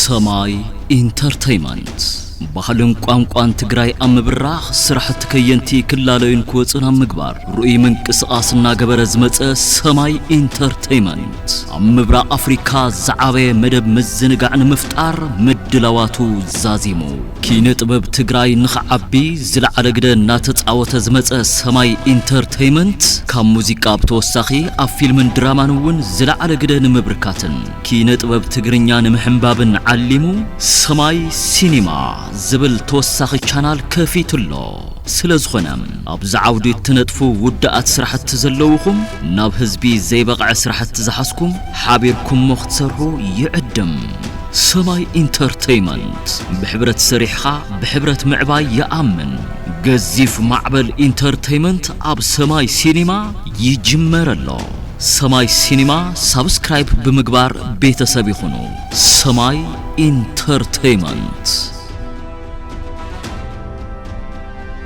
ሰማይ ኢንተርተይመንት፣ ባህልን ቋንቋን ትግራይ ኣብ ምብራኽ፣ ስራሕቲ ከየንቲ ክላለዩን ክወፁን ኣብ ምግባር ርኡይ ምንቅስቓስ እናገበረ ዝመፀ ሰማይ ኢንተርተይመንት፣ ኣብ ምብራቕ ኣፍሪካ ዝዓበየ መደብ ምዝንጋዕ ንምፍጣር ምድላዋቱ ዛዚሙ። ኪነ ጥበብ ትግራይ ንኽዓቢ ዝለዓለ ግደ እናተፃወተ ዝመፀ ሰማይ ኢንተርተይመንት፣ ካብ ሙዚቃ ብተወሳኺ ኣብ ፊልምን ድራማን እውን ዝለዓለ ግደ ንምብርካትን ኪነ ጥበብ ትግርኛ ንምሕንባብን ዓሊሙ ሰማይ ሲኒማ ዝብል ተወሳኺ ቻናል ከፊቱ ኣሎ። ስለ ዝኾነ፣ ኣብዚ ዓውዲ እትነጥፉ ውድኣት ስራሕቲ ዘለውኹም፣ ናብ ህዝቢ ዘይበቕዐ ስራሕቲ ዝሓዝኩም፣ ሓቢርኩሞ ክትሰርሑ ይዕድም። ሰማይ ኢንተርተይመንት፣ ብሕብረት ሰሪሕኻ ብሕብረት ምዕባይ ይኣምን። ገዚፍ ማዕበል ኢንተርተይመንት ኣብ ሰማይ ሲኒማ ይጅመር ኣሎ። ሰማይ ሲኒማ ሳብስክራይብ ብምግባር ቤተሰብ ይኹኑ። ሰማይ ኢንተርተይመንት።